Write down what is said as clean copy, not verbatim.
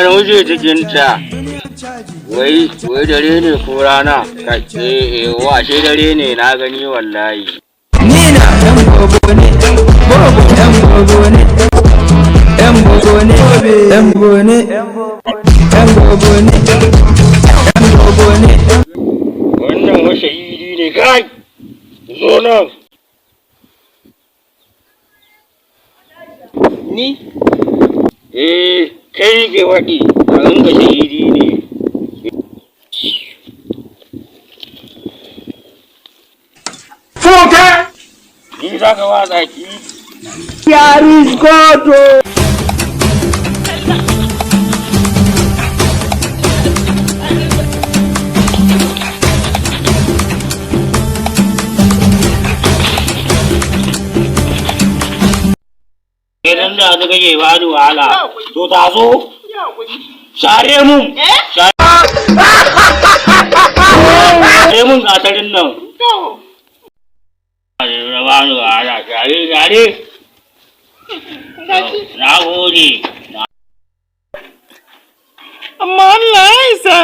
da muke cikinta. Wai, wai dare ne ko rana? Kai, eh, eh, wa ashe dare ne na gani wallahi. Ni na yan bobo ne, bobo yan bobo ne, yan bobo ne, yan bobo ne, yan bobo ne, yan bobo ne. Wannan mashahidi ne kai! Zo nan! Ni? Eh, kai ke waɗi, a rinka shahidi ne. Funke! Ni za ka watsa ki? Idan da su kake ba ni wahala, to ta zo. Share mun! Share mun gatarin nan. Ba ni wahala, share, share. Na gode. Amma Allah ya isa.